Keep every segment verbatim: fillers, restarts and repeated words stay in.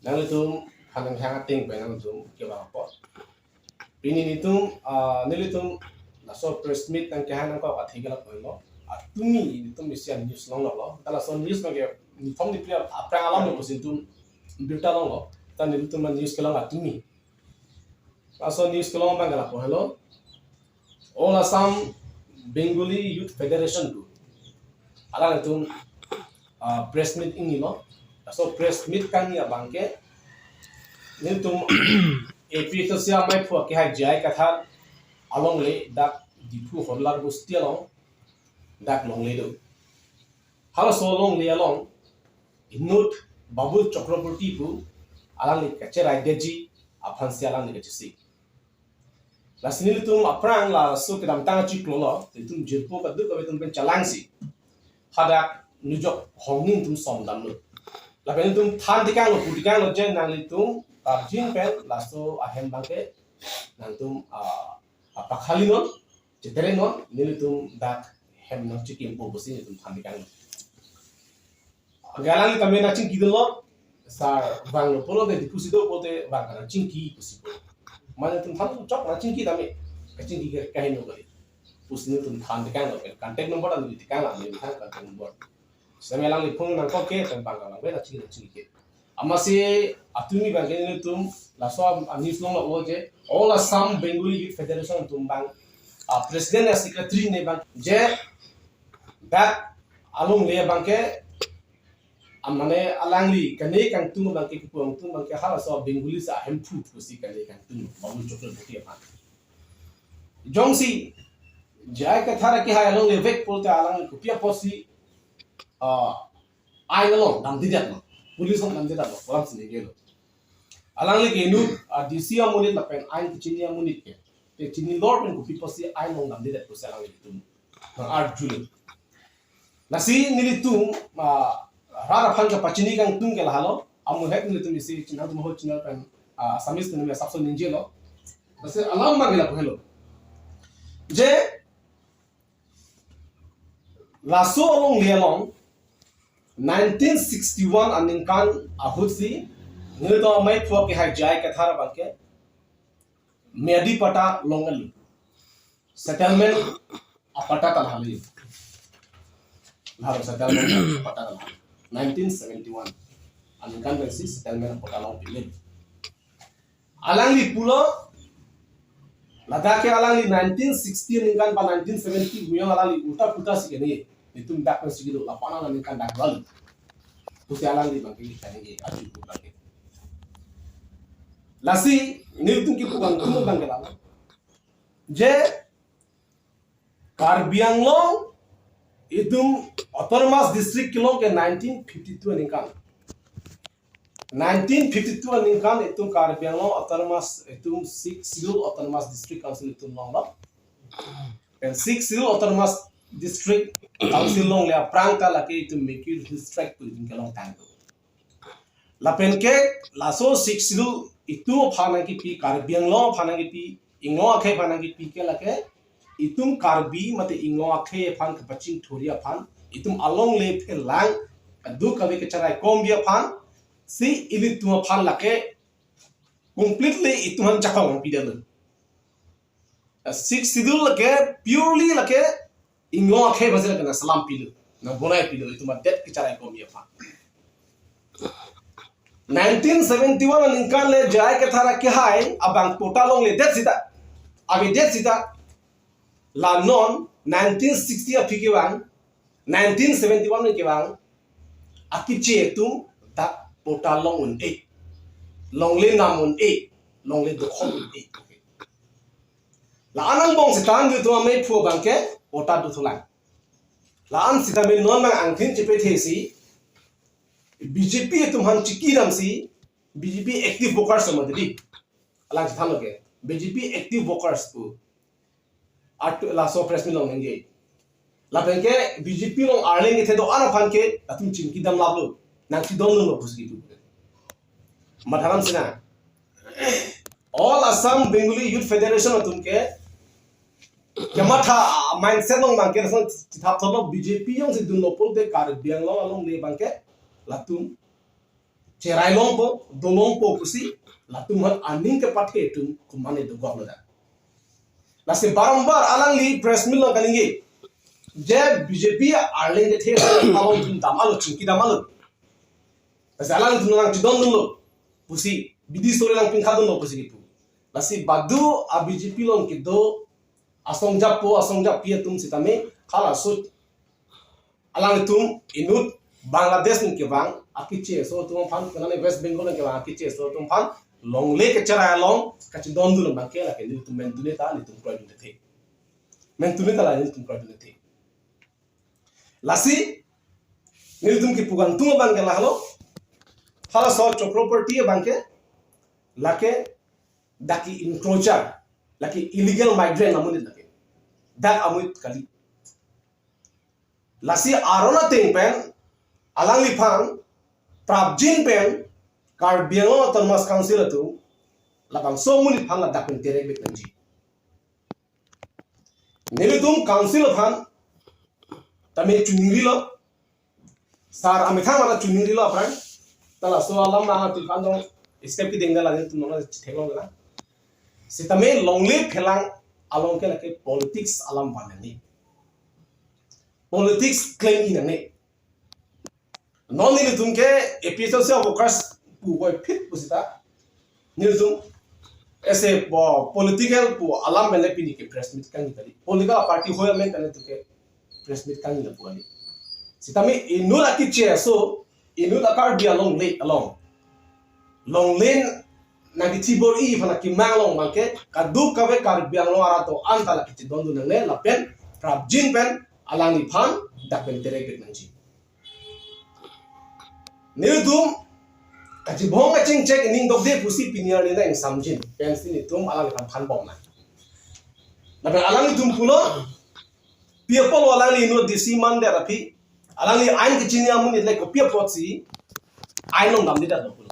Nanglitum hanang hang ating pen nangtum kevang apot. Pini nelitum, ah, nelitum laso press meet nangkehang nangkok athe ke lapu henlo. Atumi nelitum isi a-news longlo. Ta laso news nangke nithom niphli aphrang alam lo pusi nelitum birta longlo. Ta nelitum a-news kelong atumi. Laso news kelong abang ke lapu henlo. All Assam Bengali Youth Federation pu alangtum, ah, press meet ingnilo. Laso press meet kangni abang ke nelitum A P H L C amaiphu akehai J I Kathar alongle dak Diphu Hodler Bosti along dak longle do. Halaso longle along inut Babul Chakraborty pu alangli kacheraidetji aphansi alangli kachesik. Lasi nelitum aphrang laso kedamtang achiklo lo, nelitum jirpo kadokave atum pen chelangsi hadak nujok hongni nelitum somdamlo. Lapen nelitum than tekanglo, pu tekanglo je nanglitum karjin pen laso ahem abang ke nangtum, ah, ah, pakhalinon, cheterenon, nelitum dak hem nangchikimpo pusi nelitum than tekanglo. Galang tame nangchingkidunlo, sar vanglo pulote, Diphu si do pulote vang nangchingki pusi pu. Mane nelitum than chok nangchingki tame, kachingki ke kaheno kali. Pusi nelitum than tekanglo, contact number ta nelitum tekanglo, nelitum than contact number. Sitame alangli phone nangkok ke, pen bang alangli nangchingki, nangchingki ke. Amatsi atumi abang ke nelitum laso a-news longlo je All Assam Bengali Youth Federation atum abang, ah, president ya secretary ne abang je dak alongle abang ke, ah, mane alangli kane kangtung abang ke, kepu kangtung abang ke halaso Bengali sa ahemphu pusi kane kangtung Babul Chakraborty aphan. Jongsi J I Kathar akehai alongle vek pulote alang kopi apotsi, ah, ain along damdedet ma, police along damdedet ma, pu alam si ningje lo. Alangli ke inut, ah, D C amonit lapen ain kechini amonit ke. Te chinilor pen kopi apotsi ain along damdedet pusi alanglitum nang-arjulo. Lasi nelitum, ah, rat aphan kapachini kangtung ke lahelo, amuhek nelitum isi chinang atum ho channel pen, ah, Assamese atum asapso ningjelo. Lasi alam abang ke lapu henlo. Je laso alongle along nineteen sixty-one aningkan ahutsi nelitum amaiphu akehai J I Kathar abang ke meyadi patta long-el, settlement apatta ta lahelo. Lahelo settlement apatta ta lahelo. Nineteen seventy-one aningkan pensi settlement apatta longpilo. Alangli pulo, ladak ke alangli nineteen sixty aningkan ba nineteen seventy buyang alangli ulta pulta si kene, nelitum dak pensi kedo, lapu-an aningkan dak lalu. Pusi alangli abang ke kene ke, aju pu abang ke. Lasi nelitum kepu kangtung abang ke lapu. Je Karbi Anglong itum autonomous district kelong ke nineteen fifty-two aningkan. Nineteen fifty-two aningkan itum Karbi Anglong autonomous, itum Sixth Schedule Autonomous District Council itum longlo. Pen Sixth Schedule Autonomous District Council longle aphrang ta lake itum Mikir Hills Tract pu itum kelongtang do. Lapen ke laso Sixth Schedule itum aphan nangkipi, Karbi Anglong aphan nangkipi, Inglong akhei aphan nangkipi ke lake itum Karbi mate Inglong akhei aphan kapachingthurji aphan, itum alongle phelang kadokave kacharaikomji aphansi ilitum aphan lake completely itum aphan chakong pidetlo. Sixth Schedule lake purely lake Inglong akhei aphansi lake nangselam pilo, nangbonai pilo, itum adet kacharaikomji aphan. Nineteen seventy-one aningkan le J I Kathar akehai abang patta longledet sita, avedet sita, la non nineteen sixty aphi kevang, nineteen seventy-one kevang, akepchi atum dak patta long un-e, longle nam un-e, longle dokhol un-e. La-an angbong sitame itum amaiphu abang ke patta dothulang. La-an sitame non abang angthin chepethesi B J P atum aphan chiki damsi, B J P active workers sama didi. Alang chethanlo ke, B J P active workers pu. At laso press meet along ningje. Lapen ke B J P along arleng kethe do-an aphan ke latum chingki damlaplo, nangchidondunlo pusi kipu. Matharam sina. All Assam Bengali Youth Federation atum ke kematha mindset along abang ke lason chithap thotlo, B J P jongsi dunlo pulote Karbi Anglong alongle abang ke latum cherai longpo, do longpo pusi, latum aphan aning kepathe atum komatne dogok lo dak. Lasi barambar alangli press meet along kaningje, je B J P arleng kethe along atum dam alo, chingki dam alo. Lasi alangtum nangchedondunlo pusi, bidi sore nangpingkhadunlo pusi kipu. Lasi badu a B J P along kedo asong jappo, asong jappi atum sitame halaso alangtum inut Bangladesh pen kevang akeche aso atum aphan, konane West Bengal pen kevang akeche aso atum aphan longle kecherai along kachedondun abangke lake nelitum mentune ta nelitum kroidunde the. Mentune ta la nelitum kroidunde the. Lasi nelitum kipu kangtung abangke lahelo, halaso Chakraborty abangke lake dak ke encroacher, lake illegal migrant amonit lake. Dak amonit kali. Lasi aron ateng pen alangliphan prapjin pen Karbi Anglong Autonomous Council atum labangso amonit aphan ladak pen terek vek nangji. Nelitum council aphan tame chiningrilo, sar amethang mara chiningrilo aphrang. Ta laso alam nangtum aphan dong step kedeng dala nelitum nang theklong la. Sitame longle phelang along ke lake politics alam van nangji. Politics claim-i nangne. Non nelitum ke A P H L C workers pu koi phit pusita nelitum ese po-, political pu alam mele pini ke press meet kangni tadi. Political party hoya men tadi tu ke press meet kangni lapu ani. Sitame inut akeche aso, inut a Karbi alongle along, longle nangkethibor-i aphan akemang along abangke kadokave Karbi Anglong arat do-an ta la kachedondun nangne lapen prapjin pen alangliphan dak pen terek vek nangji. Nelitum kachibong kachingchek ining dokde pusi pini arni nangsamjin pensi nelitum alangliphan thanbom nang. Lapen alanglitum pulo, pi apotlo alangli inut D C mandet aphi, alangli ain kachini amonit le kopi apotsi ain along damdedetlo pulo.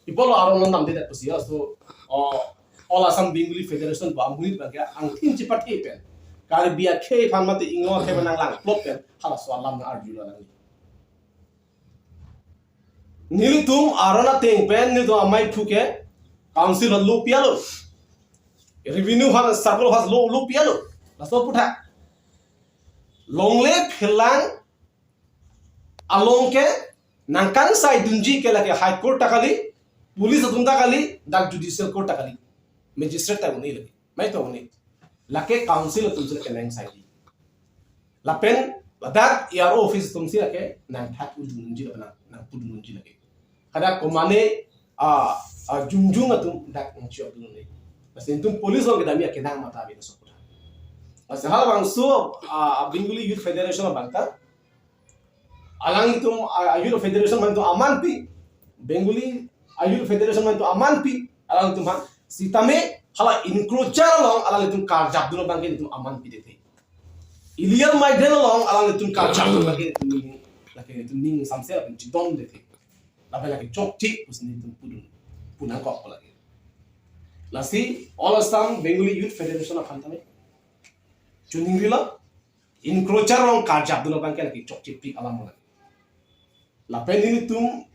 Pi apotlo aron along damdedet pusi, ya, so, oh, All Assam Bengali Federation pu amonit abangke angthin chepathe pen Karbi akhei aphan mate inglong akhei aphan nanglang plot pen halaso alam nang-arjulo alangli. Nelitum aron ateng pen nelitum amei aphu ke council lo pialo. Revenue aphan circle aphan lo, lo pialo. Laso aputhak longle phelang along ke nangkangsaidunji ke lake High Court ta kali, police atum ta kali, dak judicial court ta kali, magistrate ta un-e lake. Mai to un-e. Lake council atumsi lake nangsaidi. Lapen ladak A R O office atumsi lake nangthat-udunji lapen nang, nangpudunji lake. Hadak komatne, ah, ah, jongjung atum dak nangchiok dun un-e. Lasi nelitum police along kedamji akenang mata ave laso aputhak. Lasi halabangso, ah, Bengali Youth Federation abang ta, alanglitum, ah, Youth Federation aphan itum aman pi, Bengali, ah, Youth Federation aphan itum aman pi, alanglitum aphan, sitame hala encroacher along alanglitum karjapdun abangke itum aman pidethe. Illegal migrant along alanglitum karjapdun abangke itum ning, lake itum ning samse lapen chedondethe. Lapen lake chokche pusi nelitum pudun, pu nangkok lake. Lasi All Assam Bengali Youth Federation aphan tame chiningrilo, encroacher along karjapdun abangke lake chokchepik alam mona. Lapen nelitum,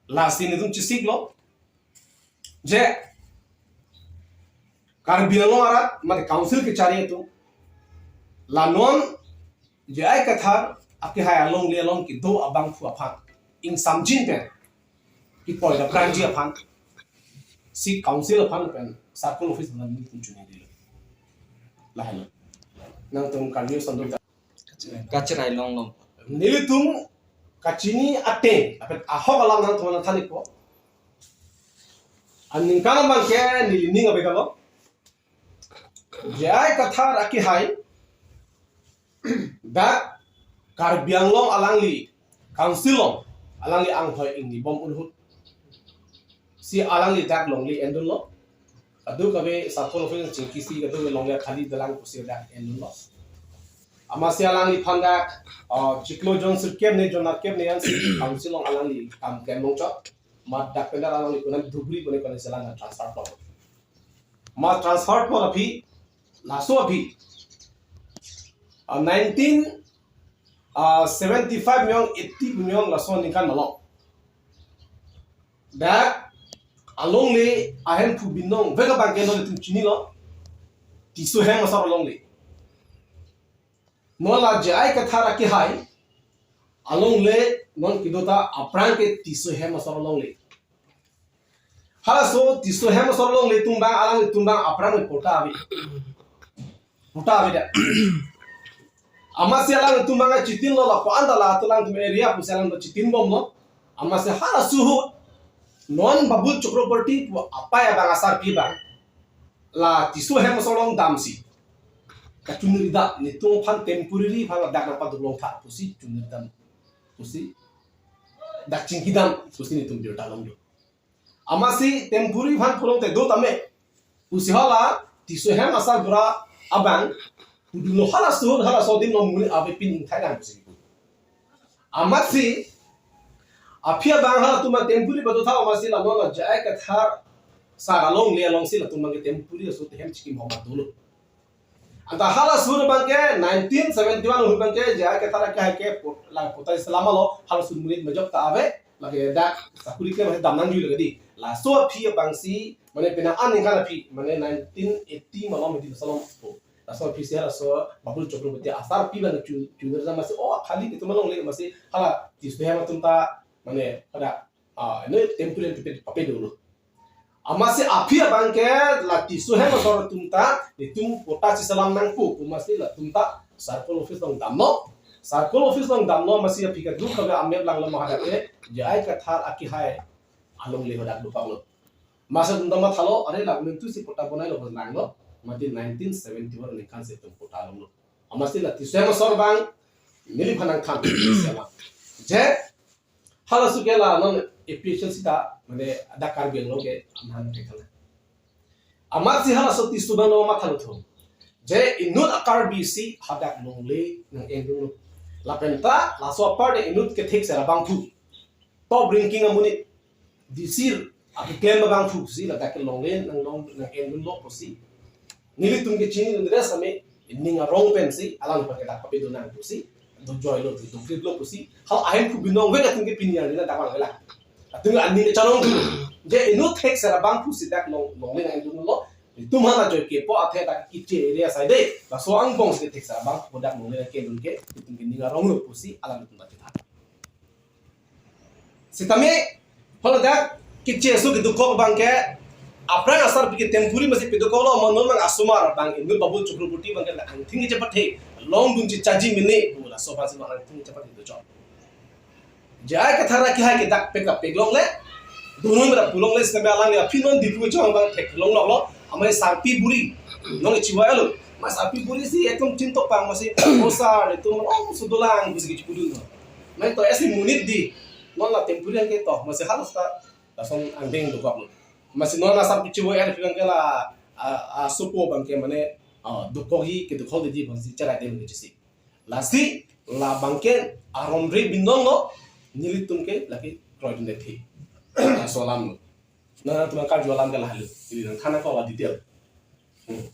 lasi nelitum chesiklo, je Karbi Anglong arat mate council kechari atum, la non J I Kathar akehai alongle along kedo abangphu aphan ingsamjin pen kipoi daprangji aphansi council aphan pen circle office aphan nelitum chiningrilo. Lahelo. Nangtum karju sandok ta. Kacherai longlong. Nelitum kachini ateng, apet ahok alam nangtum aphan than-ikpo. Aningkan abangke neli ning ave kalo. J I Kathar akehai dak Karbi Anglong alangli council along alangli anghoi ingnibom ahut si alangli dak longle endunlo. Kadokave circle office chingkisi kadokave longle khali dolang pusi dak endunlo. Amatsi alangliphan dak, ah, chiklo jon sirkep ne jon arkep ne ansi council along alangli kam klem longchot. Mat dak pen dak alangli konat Dhubri pune konat selang transfer po. Mat transfer po aphi, laso aphi, ah, nineteen, ah, seventy-five miyong, eighty miyong laso aningkan malom. Dak alongle ahemphu binong vek abang ke non itum chinilo. Tisso hem asar alongle. Non la J I Kathar akehai alongle non kedo ta aphrang ke Tisso hem asar alongle. Halaso Tisso hem asar alongle atum abang, alanglitum abang aphrang le patta ave. Patta ave da. Amatsi alanglitum abang chitinlo, lapu-an ta la atum alangtum area pusi alangtum chitinbomlo. Amatsi halaso ahut non Babul Chakraborty pu apei abang asarpi abang la Tisso hem asar along damsi kachunri dam, netum aphan temporary aphan ladak nangpaduklong tha pusi chunri dam pusi, dak chingki dam pusi netum birta longlo. Amatsi temporary aphan pulong te do tame pusi hala Tisso hem asarbura abang pudunlo, halaso ahut halaso adim along monit ave pin ingthai nang pusi. Amatsi aphi abang halatum temporary padu tha, amatsi la non la J I Kathar asar alongle alongsi latum abang ke temporary aso te hem chikim homa dolo. Anta halaso ahut abang ke nineteen seventy-one ahut abang ke J I Kathar akehai ke po-, la patta selam lo, halaso ahut monit majok ta ave, lake dak sakuri ke masih dam nangjui lake di. Laso aphi abangsi, mane penang aningkan aphi, mane nineteen eighty malom, eighty malom po. Laso aphisi halaso Babul Chakraborty asarpi abang chu-, chunri dam amatsi, oh, khali itum alongle amatsi hala Tisso hem atum ta, mane pada, ah, ne temporary pape, pape dolo. Amatsi aphi abang ke la Tisso hem asar atum ta netum patta chiselam nangpo pu amatsi latum ta circle office along damlo. Circle office along damlo, amatsi aphi kaduk kave amep langlo, ma hadak ke J I Kathar akehai alongle hadak dopaklo. Amatsi atum ta mathalo, are la monit tu si patta bonailo pu langlo. Mati nineteen seventy-one aningkan si itum patta longlo. Amatsi la Tisso hem asar abang neliphan nangthan selam. Je halaso ke la non A P H L C ta, mane dak Karbi Anglong ke amahang thekthana. Amatsi halaso Tisso abang non mathalo tho. Je inut a-Karbi si hadak longle nang-endunlo. Lapen ta laso apar de inut kethek sera abangphu, top ranking amonit, D C akeklem abangphu si ladak ke longle nanglong nang-endunlo pusi nelitum kechini nundre same ning arong pensi alang pakai dak pape do nang pusi, dojoilo, doklitlo pusi, hal ahemphu binong vek atum ke pini arni na dak vangvela. Atum aning kacharong tu. Je inut thek sera abangphu si dak long, longle nang-endunlo. Itum aphan ajoike po athe dak Kiche area side, laso angbong si thek sera abangphu dak longle nang-endun ke itum ke ning aronglo pusi alanglitum ta chethan. Sitame hala dak Kiche aso kedokok abang ke aphrang asarpi ke temporary amatsi pedokoklo, ma non abang asomar abang inut Babul Chakraborty abang ke angthing kechepathe, longdun chichaji mene pu laso aphansi abang angthing kechepathe dochot. J I Kathar akehai ke dak pek kapek longle. Dunoi mera pu longle, sitame alangli aphi non Diphu chong abang theklong loklo. Amei sarpi buri non chiwai lo. Ma sarpi buri si ekdom chintok pang, amatsi, "Oh sir, itum, oh, sudolang," pusi kechipudun lo. Main to esi monit di. Non la temporary ke to, amatsi halaso ta lason angdeng dokoklo. Amatsi non asarpi chiwai aphi abang ke la, a, asopo abang ke mane, a, dokokji, kedokok diji abangsi cherai dem kechisi. Lasi labang ke aromre binonglo, nelitum ke lake kroidunde thi. Laso alam lo. Nangtum karju alam ke lahelo. Ili nangthan ako la detail. Hmm.